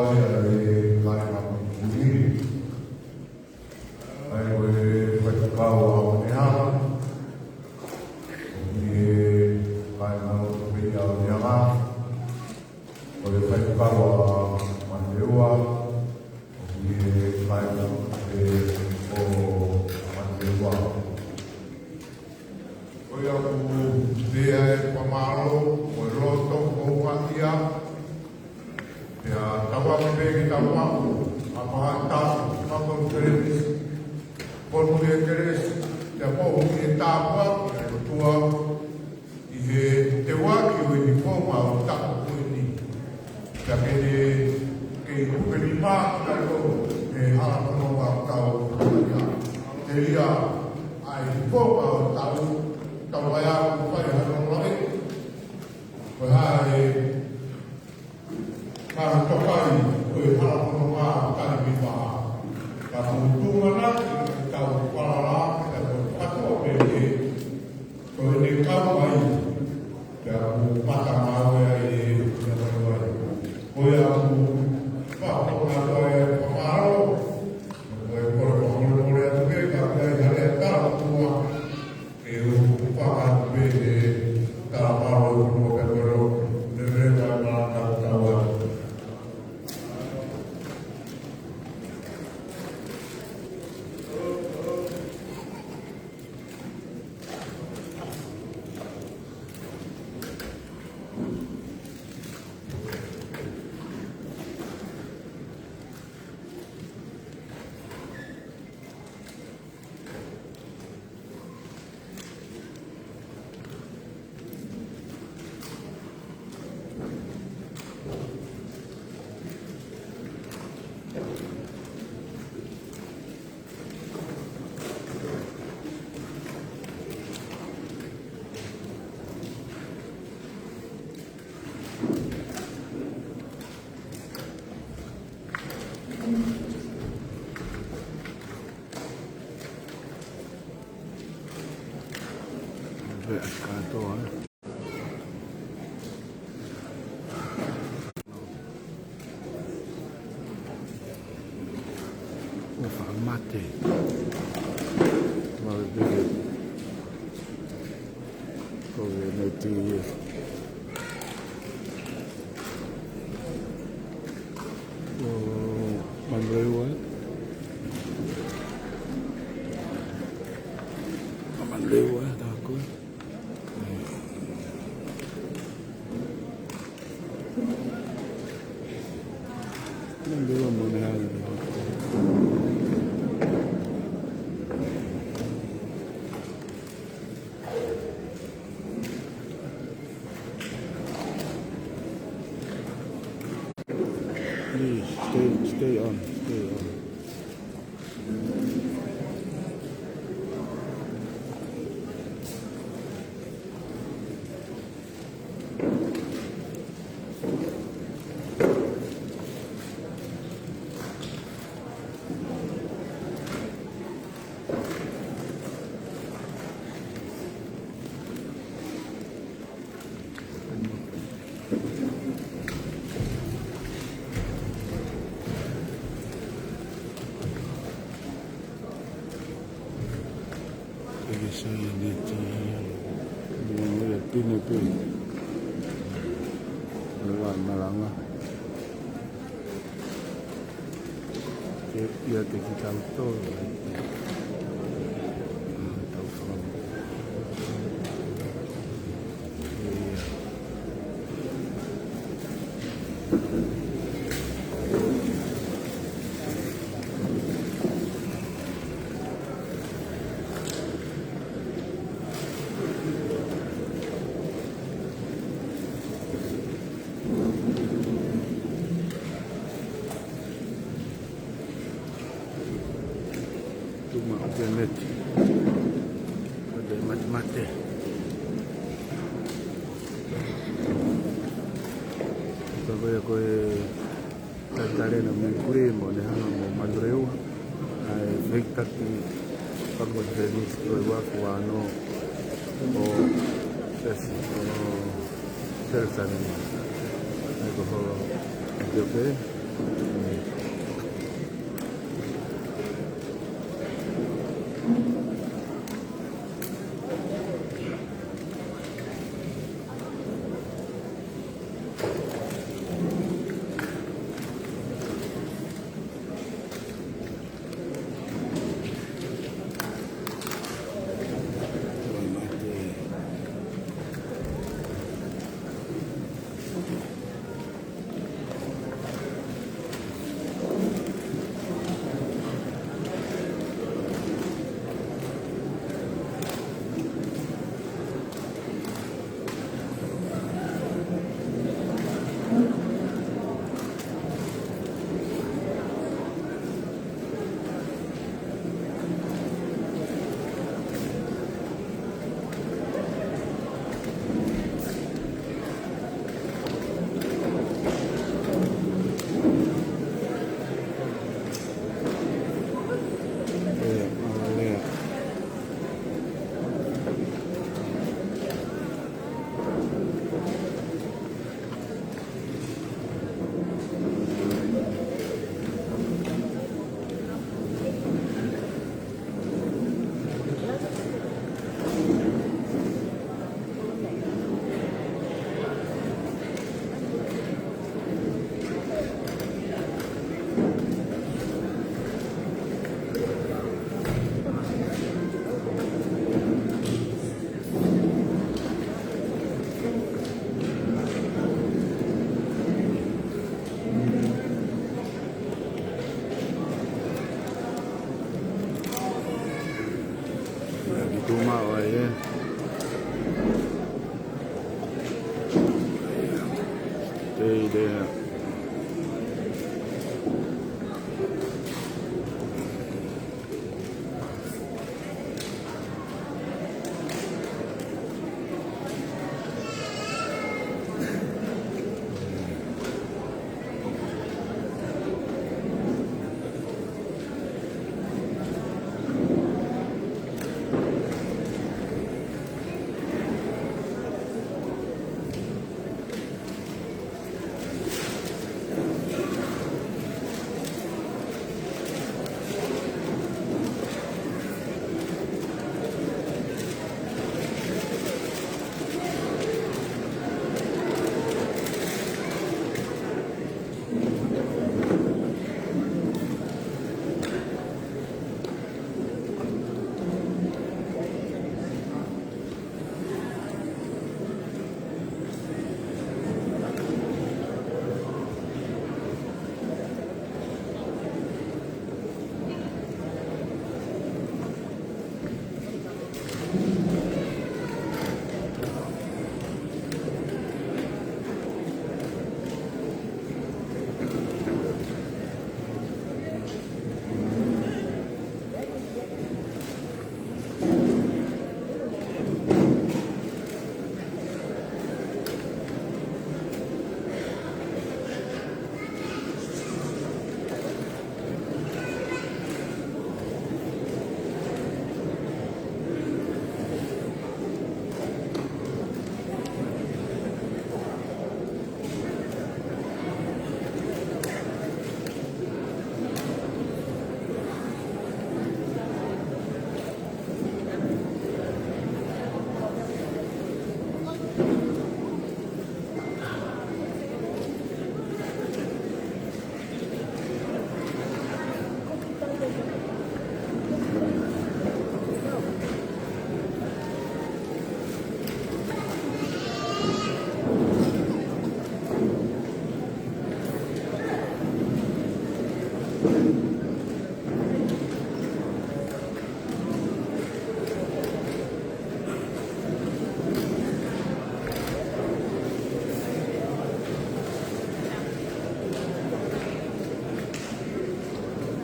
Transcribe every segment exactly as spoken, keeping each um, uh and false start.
ai ʻa e kāinga Mukuni. ʻA ia ko e faifekau ʻa Maneha. ʻOku ʻi he kāinga lotu pē ia ʻo Nianga. Ko e faifekau ʻa Mateua. ʻOku ʻi he kāinga lotu pē ʻo Maʻu, ʻa Pahaʻi Tapu, Maʻu Kelesi, Ponu e Kelesi, ʻa e pō ʻi he tāpuaki ʻa e ʻOtua, ʻi he teuaki ʻo e ʻi he founga ʻo e taʻu ko eni. Pea ke ne, ke kupe ni mā, ka ko e hala fononga ʻo tau ia. Te ia, ʻa e ʻi he founga ʻo e taʻu, tau vai a ku fai hano lawe. Ko e hā e, ka tokai, ko e hala fononga, taimi maha. Ka ko e tūmanaki, tau falala, ka ko e katoa pē ē. Ko ʻene kau mai, pea ʻoku mata maau ai e, e vaivai. Ko ia ʻoku fakaʻofoʻofa atu ai e fakamālō. Ko e kole fakamolemole atu pē, ka pea ʻi hale ʻa e tala ʻOtua, ke u fakaatu pē e tala mālō ʻo e kole fakamolemole, me me ka malanga tau atu. Kātoa, ē. ʻO fakamate. Mau e pili. Ko e meti ia. ʻO Manurewa. Manurewa, tā ko ē. Manurewa mo ne hanga. Please, stay, stay on, stay on. Peke sai e neti, mo e pine pē. Mo e malanga. Ke ʻiate kitautolu, ʻa, tau fakamolemole. ʻIo. Tuma o te meti. Ko e matemate. Ka ko e, ko e talitali ʻa Mekule mo ne hanga mo Manurewa. ʻA e feitaki fakakonifelenisī ko e ua fu ano ʻo ʻEsi ʻo Selusalema. ʻA ia ko holo ʻa Piope. Tuma ʻo e. Stay there.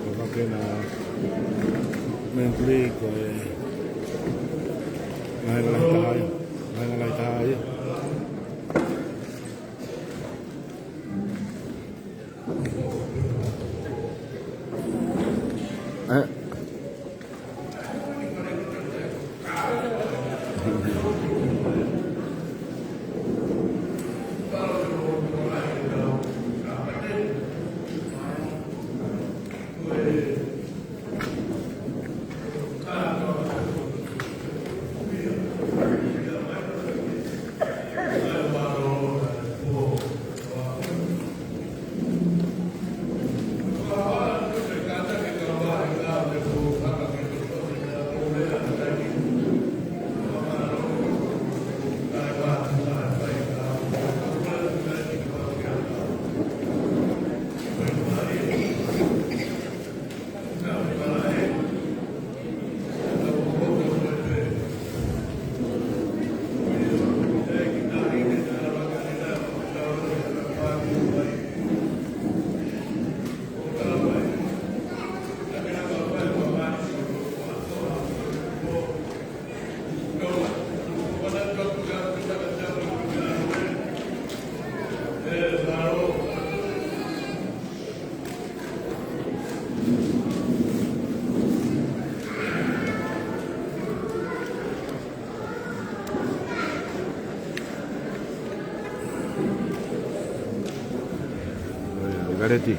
Ko e fakena mentli ko e ngaahi ngaahi taha ia. Ngaahi ngaahi taha ia. Eh. Oi, oi, Gareti.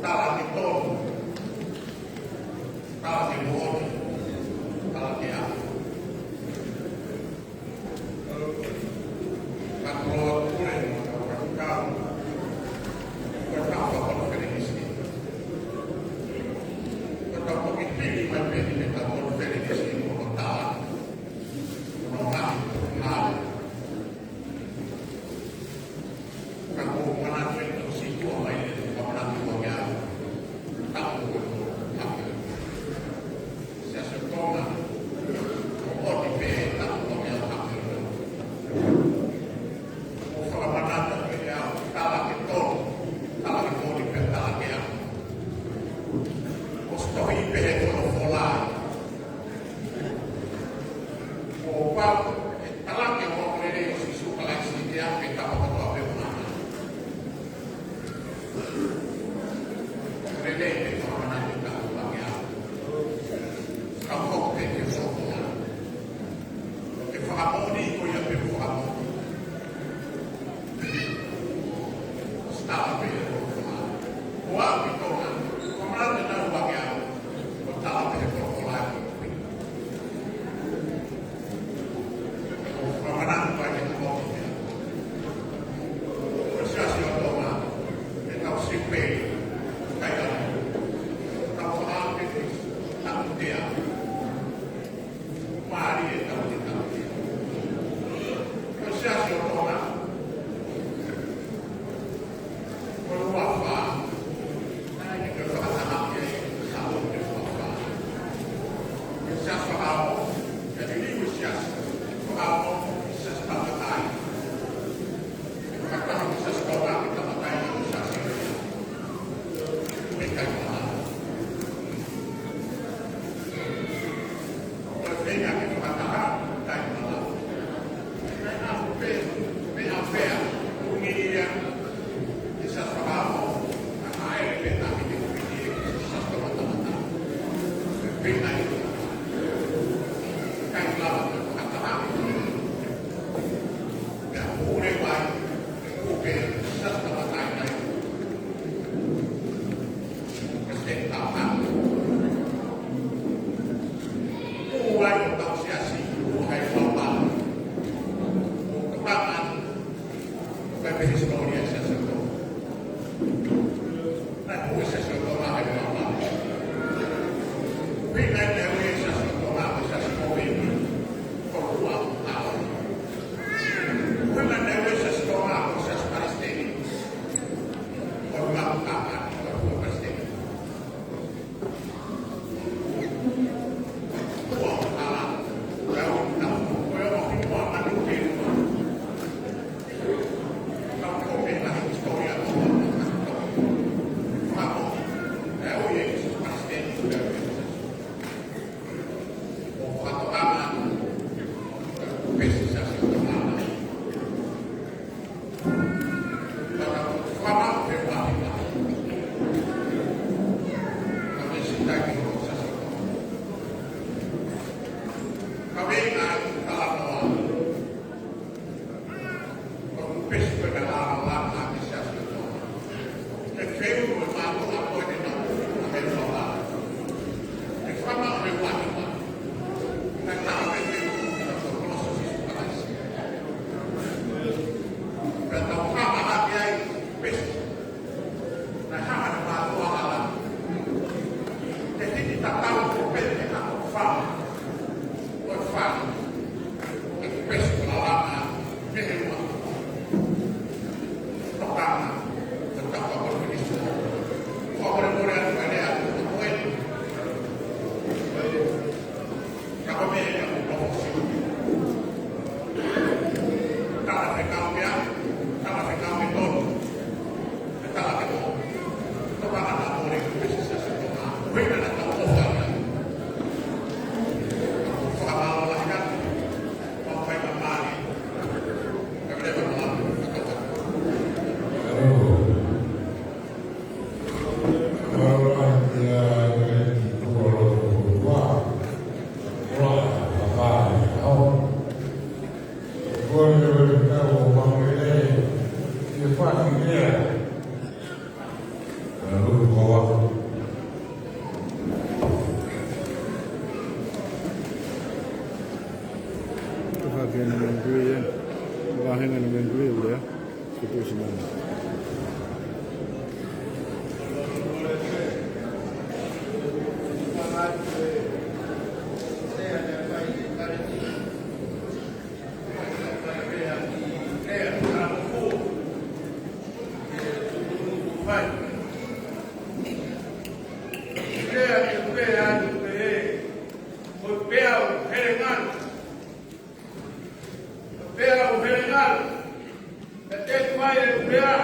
Tala ke tolu, tala ke moʻoni, tala ke afe. Ka tolo pule, ka tau, ka tau ka konifelenisi. Ka tau toki pili mai pē ni me ka konifelenisi mo ka tala. Ko no mai, mai. Ka ko mana ke to si tua mai le, ka mana ke ua ke au. Tau ko to, hake. Siasi ʻo Tonga, ʻoku ʻomi pē tau ua ke au hake. ʻO fakamanatu pē au, tala ke tolu, tala ke tolu pē tala ke au. ʻOsi tohi pē he folofola. ʻO pau, ʻe tala ke ua ko lele ʻo Sīsū Kalaisi ke au ke tapa kotoa pē ʻo mana. Ko lele ke tapa mana ke tapa ua ke au. Kau hoko pē ke folofola. Ke fakamoʻoni ko ia pē fakamoʻoni. Tala pē ʻe folofola. Ko au ki Tonga, ko mana ke tau ua ke au. Ko tala pē ʻe folofola. Ko fakamanatu ai ke tau ua ke au. Ko Siasi ʻo Tonga, ʻe tau sipe, kai au. Tau fakamoʻoni, tau tea. Mālie tau te tau te. Ko Siasi ʻo Tonga. Ko e ua fā. Naʻe ke fakataha ke sa o te ua fā. Ko Siasi fakaʻaho. Ke te liu Siasi. Fakaʻaho. Siasi tamatai. Fakataha Siasi Tonga ke tamatai Siasi. Ko e kai mana. Vāhenga nōmeni three ia, Kupusi Manu. Pea ʻoku hele ngalo. Pea ʻoku hele ngalo. Pea teku mai e pea.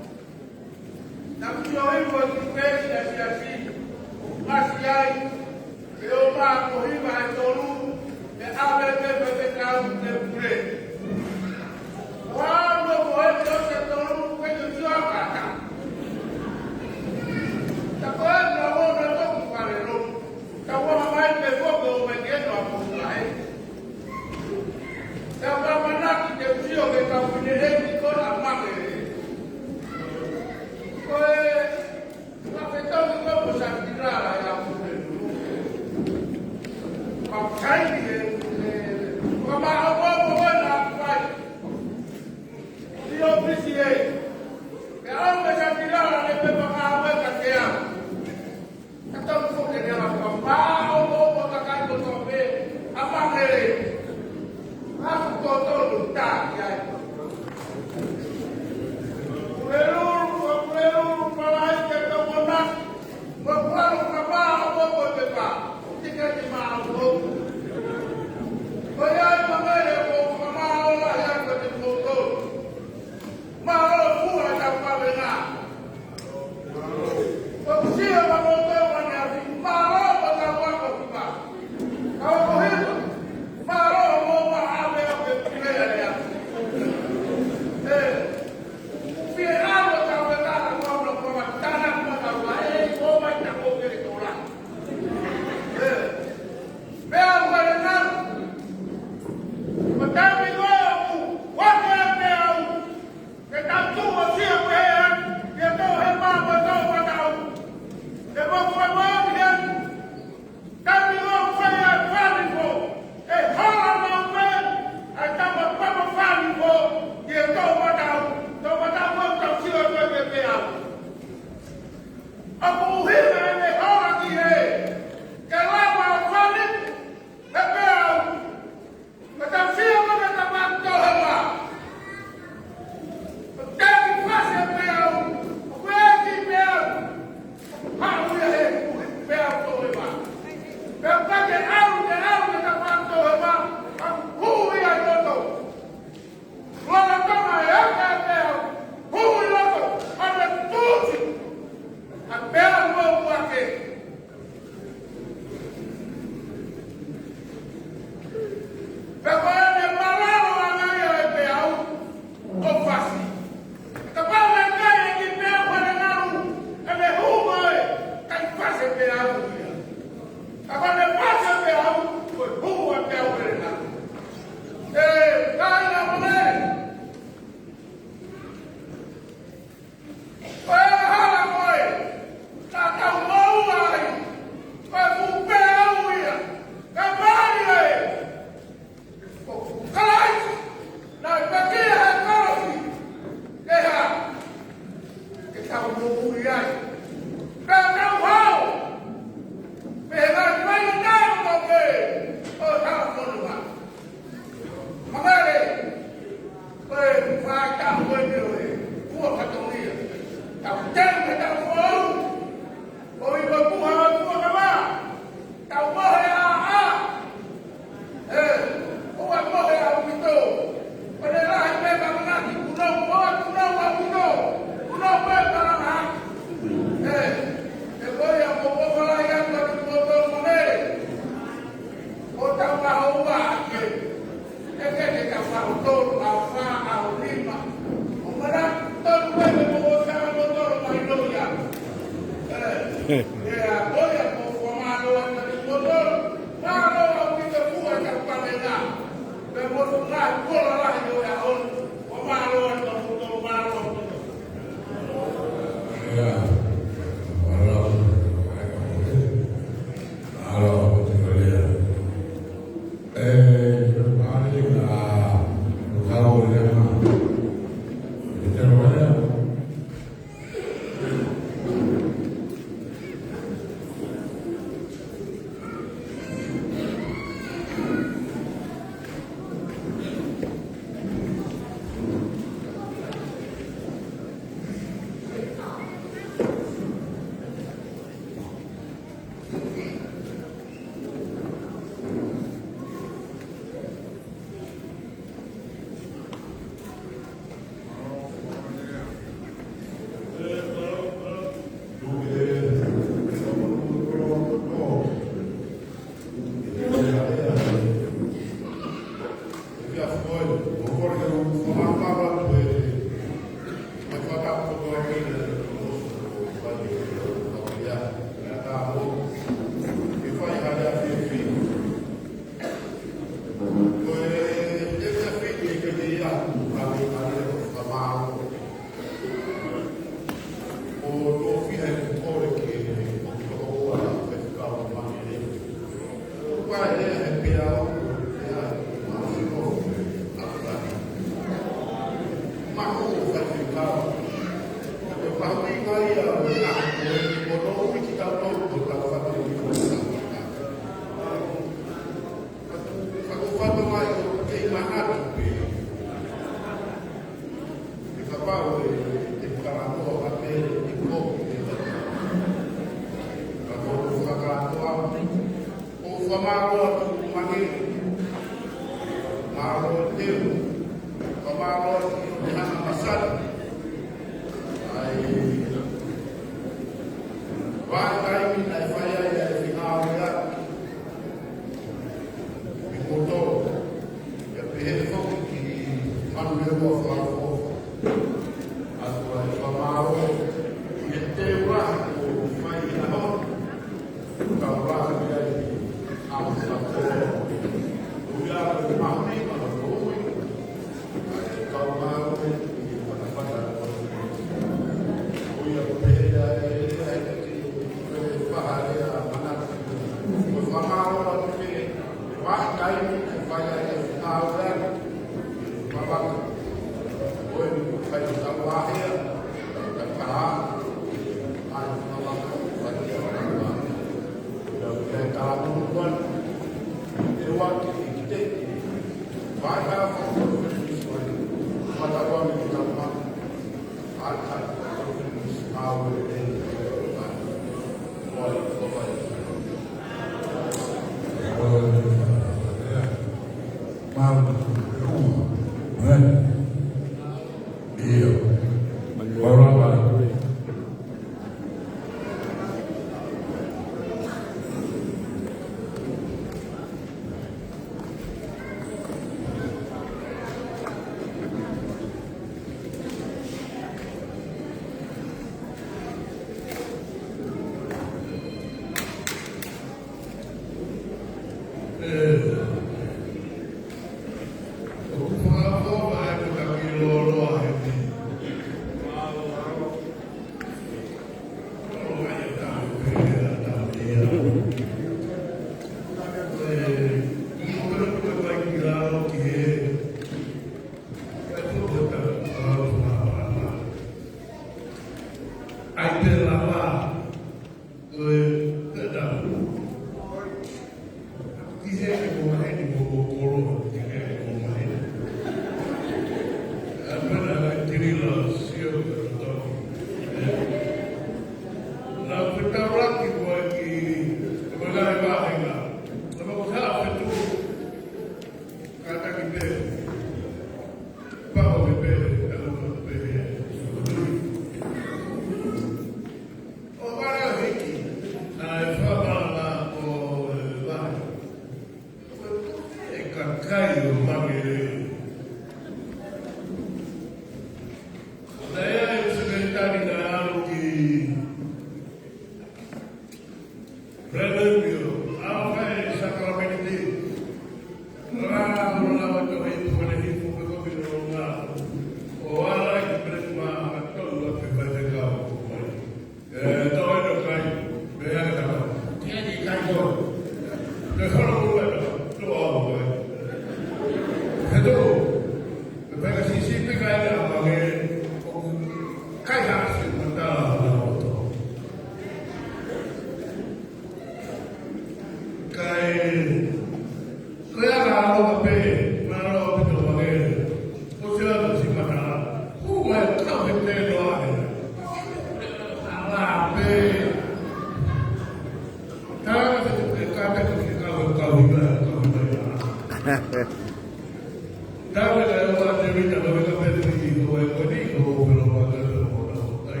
Tau e kai o mate mi tau e ka pete i ho e ko ni ko o pelo mate o mona o tai.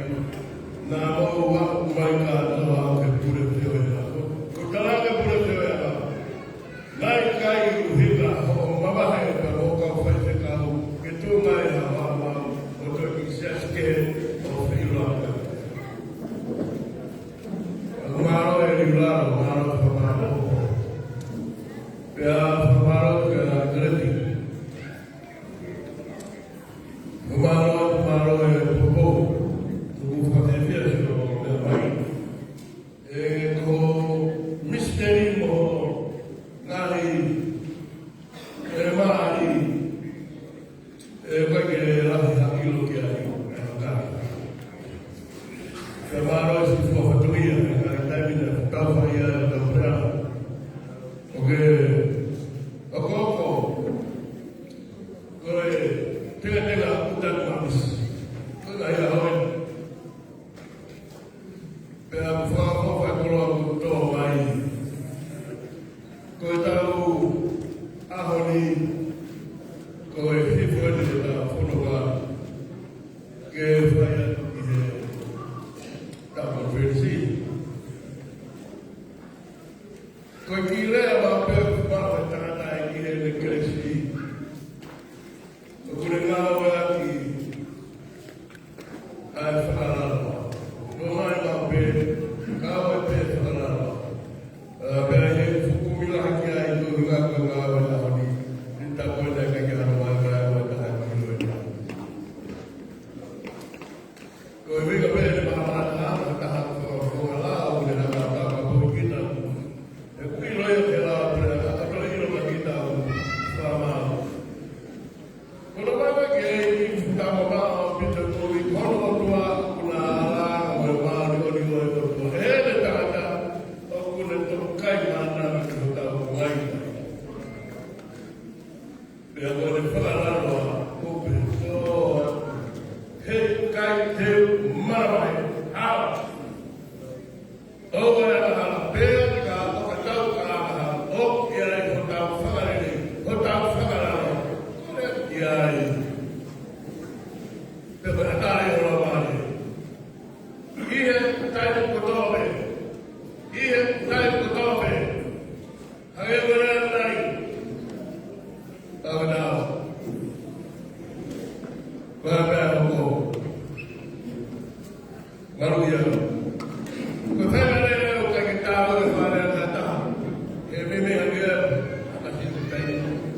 Na mo wa mai ka to a ke pule pio e na. Ko tala ke pule pio e na. Nai kai u hika ho mamahe ka mo ka fai te kau ke tu mai ha wa wa o to ki siaske o filo a. Mālō e Liulalo, mālō e Fakamālō. Pea fakamālō pea Kaleti. Fakamālō, fakamālō e Popo. Tuku fakafeʻiloaki ʻo meʻa mai. E ko Misteri mo ngaahi e maʻi. E ʻikai ke lahi ha ʻilo ki ai, e makai. Pea mālō e sifua fatongia, e ngaahi taimi naʻe tau fai ai e tau pea. ʻOku ke, ʻoku, ʻoku, ko e, tenga, tenga, uta, mamis. Ko e ngaahi ʻaho ē. Pea ʻoku fakaʻofoʻofa e koloa kuo tō mai. Ko e tau ʻaho ni, ko e hifo eni e tau fononga ke fai atu ki he tau konifelenisi. Ko e kiʻi lea maʻu pē ʻoku maʻu he tangata ʻi heni kelesi. ʻOku ne ngāueʻaki ʻa e fakalaloa. Nō mai maʻu pē, ngāue pē fakalaloa. Ā, pea ʻi he fuku mila hake ai ko e ngāue ngāue ʻaho ni. Ni ta ko e nei ka ke hano mai ngāue taha ki loa. Ko e meʻa pē ʻe maʻamaʻa taha, taha ko e, ko e lau, ʻoku ne hanga ʻo tau ka pō kita. ʻE kui loa ia ke lau, pea ka tau ʻilo ka kita ʻoku fakamālō. Ko e lau mai ke ʻi he futa mamaʻo pita toli, ko hono ʻOtua ʻoku na ala, ko e māʻoniʻoni ʻo e ʻOtua. ʻE he tangata, ʻoku ne tokai mana ki hotau ngai. Pea ko e fakalaloa, ko e pehē, he kai te marae, hala. ʻOua ʻe hala, pea ka ʻoka tau ka hala, ʻoku ʻi ai hotau fakalele, hotau fakalaloa. Ko e ʻi ai. Pea ko e ʻata ʻi hola mare. ʻI he taimi kotoa pē. ʻI he taimi kotoa pē. Hangē ko e lea ʻa e ʻOtua. Tau nau. Ko e pea hoko. Malu ia. Ko e fai mai lea ʻo kai ke tau e fale ʻa tata. He meimei hangē ia. Ata si ko tai.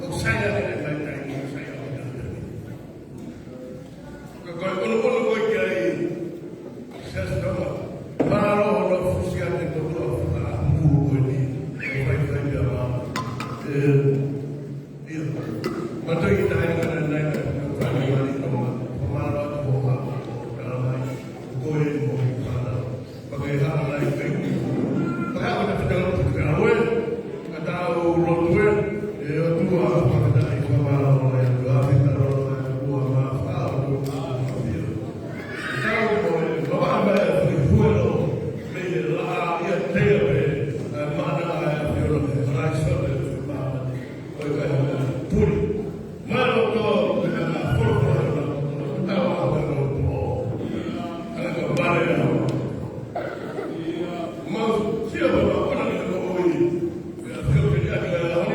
ʻOku sai ʻa e kai tai. ʻOku sai ʻa e kai tai. Ka ko e ʻonoʻono ko ē ki ai, Siasi Tonga, mālō hono fusi ʻa e kotoa fakaʻamu ko eni, ʻo faifai pea mā. ʻE, ia, mātou ʻi tahi ka nai nai ka fai mai wali Tonga, ko mālō atu ko ha, ko tala mai, ko e mo ki fana. Pake hala nai kai. Pake hala nai kai. Pake hala nai kai. Ka tau lotu ē, ʻe ʻOtua, fakafetaʻi, fakamālō e ʻOtua, fetaulaki e ʻOtua, mā fakaʻotua, mā fia. Tau ko e, mavahe mai e fai huelo, mei he laʻā ia teia pē, ʻa e mana ʻa e ʻAfiona, ʻa e Kalaisi ʻo e māmani. ʻOi, kai hana puli. Mālō tō, kai hana folofola, kai hana tō, tau a, kai hana tō. Kai ka vale a. Mau, sia, mau, mau, kona, kai hana ʻoi. Kai hana fio, kai hana, kai hana ʻoi.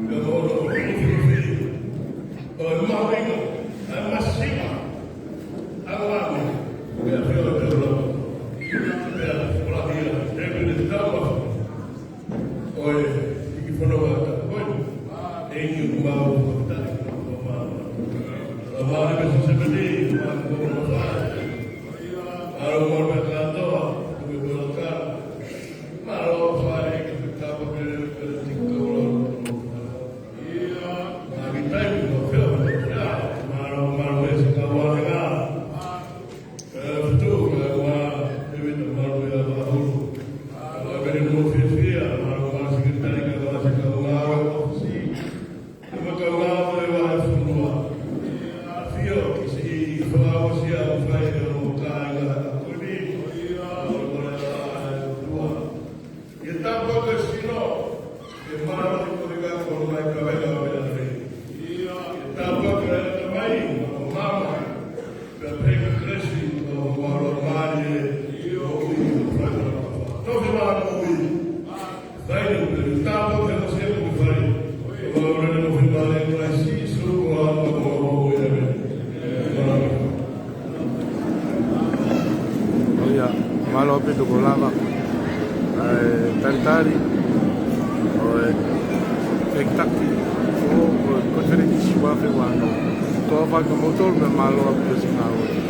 Kai hana ʻoi, kai hana fio, kai hana fio. ʻOi, mau, inga, kai hana sima. Kai hana ʻoi, kai hana fio, kai hana ʻoi. Kai hana fio, kai hana fio. ʻOi, hiki fono ata, ʻoi. Thank you, mau, thank you, mau. Mau, mau, mau, mau, mau. Mau, mau, mau, mau, mau. Mau, mau, mau, mau, mau. Mau, mau, mau, mau, mau. Toko lava ʻa e talitali ʻo e fekitaki ʻo e konifelenisi ua afe ua ono. Tō faka moutolu pea mālō ʻaupito siʻi ngāue.